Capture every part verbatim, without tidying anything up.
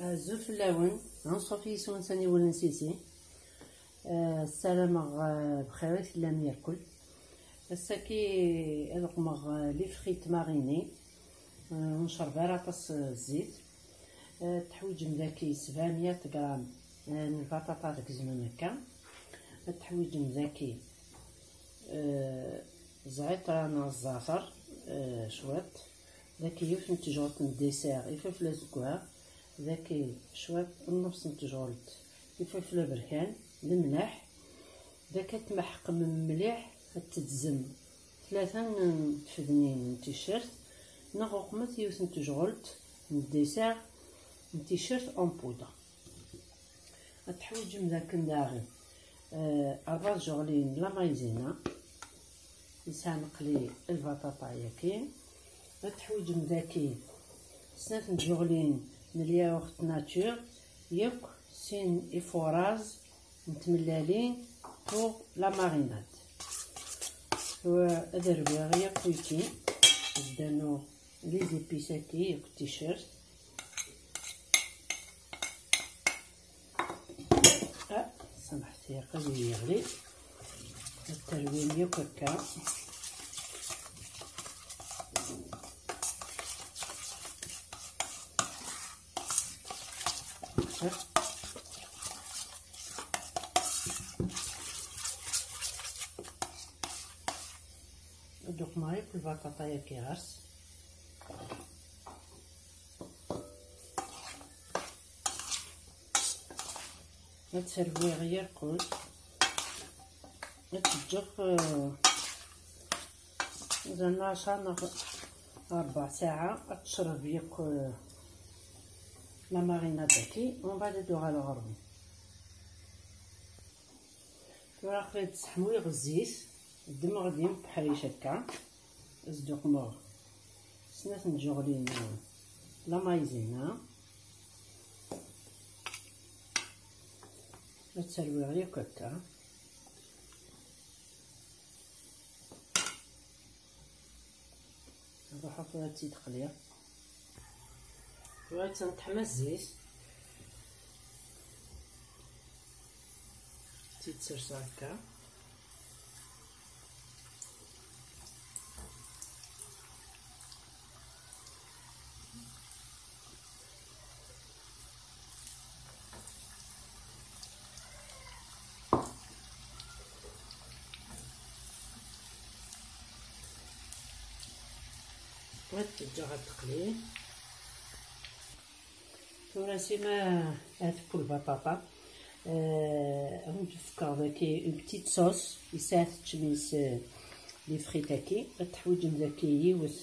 Azul fell-awen, anṣuf yis-wen s aniwel n Sisi. Eh, ssarameɣ, eh, bxir i tellam yerkul. Ass-agi ad uqmeɣ, eh, les frites marinées. Eh, ur ncerreb ara aṭas, eh, zzit. Eh, teḥwiǧem daki sebɛemya gram, eh, n lbaṭaṭa tgezmem akka. Ad teḥwiǧem daki, eh, zɛitra neɣ zzeɛter, eh, cwiṭ. Daki yiwet n tejɣelt n dessert, ifelfel azeggaɣ. Daki cwiṭ, nnefs n tejɣelt, ifelfel aberkan, lemleḥ. Daki ad tmeḥqem mliḥ, ad tedzem tlata n tfednin n ticcert, neɣ uqmet yiwet n tejɣelt n dessert n ticcert en poudre. Ad teḥwiǧem dakken daɣen, eh, ṛebɛa tjeɣlin n la maïzena, yesɛan qlil lbaṭaṭa-yaki. Ad teḥwiǧem daki snat n tjeɣlin n lyaɣurt nature, yakk sin ifuṛaẓ n tmellalin pour la marinade. Wa ad rwiɣ yakk wiki, ad d-rnuɣ les épices-agi yakk ticcert. Ah, samḥet-iyi, qrib yeɣli. Ad terwim yakk akka. Ad uqmeɣ yakk lbaṭaṭa-yagi ɣer-s. Ad serwiɣ yarkul. Ad teǧǧeɣ, eh, mazal ɛecṛa neɣ ṛebɛa ssaɛa ad tecreb yakk, eh, la marinade-agi, u mbeɛd ad uɣaleɣ ɣer-wen. Tura aql-i d-sseḥmuyeɣ zzit, ddmeɣ din uḥric akka, zduqmeɣ snat n tjeɣlin la maïzena, ad terwiɣ yakk akka. Ruḥeɣ tura ad tt-id-qliɣ. Tura ad tt-nṭeḥ ma zzit. Ad tt-id-serseɣ akka. Ad teǧǧeɣ ad teqli. Tura sima ad tekkul baṭaṭa, eh, ad wen-d-fkeɣ daki une petite sauce, yesɛa teččem-is, eh, les frites-agi. Ad teḥwiǧem daki yiwet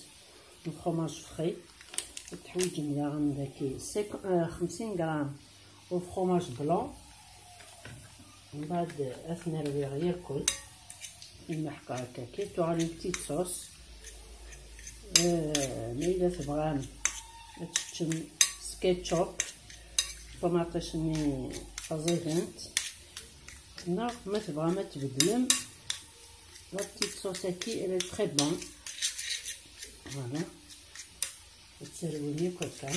n fromage frais. Ad teḥwiǧem daɣen daki cinq, eh, xemsin gram u fromage blanc. Mbeɛd ad ten-rwiɣ irkul. Nmeḥqeɣ akka, kif tuɣal une petite sauce. Eh, ma yella tebɣam ad teččem s ketchup, ṭumaṭic-nni ẓident, neɣ ma tebɣam ad tbeddlem, la petite sauce-agi, elle est très bonne. Voilà. Ad terwim yakk akka.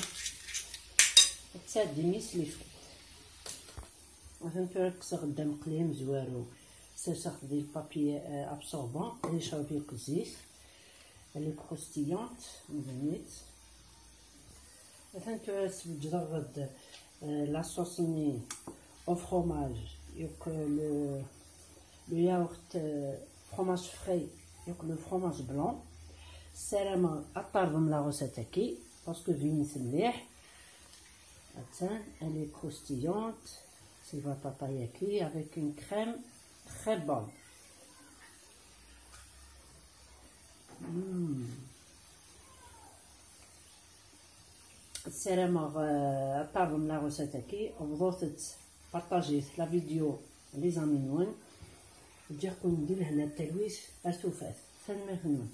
Ad tɛeddim yis les frites. Atan tura kkseɣ-d ameqli amezwaru, serseɣ-t di le papier, euh, absorbant, ad yecreb yakk zzit. Elle est croustillante, mebnit. Atan tura sbeǧdeɣ-d, euh, la sauce-nni au fromage, yakk le, le yaourt, euh, fromage frais, yakk le fromage blanc. Ssarameɣ ad terḍem la recette-agi, parce que bnin-t mliḥ. Attan, elle est croustillante. C'est le ratatouille avec une crème très bonne. Mm. Ssarameɣ, euh, ad terḍem la recette-agi. Bḍut-tt, partagit la vidéo les amis-nwen. Ǧǧiɣ-ken di lehna d talwit ar tufat. Tanemmirt-nwen.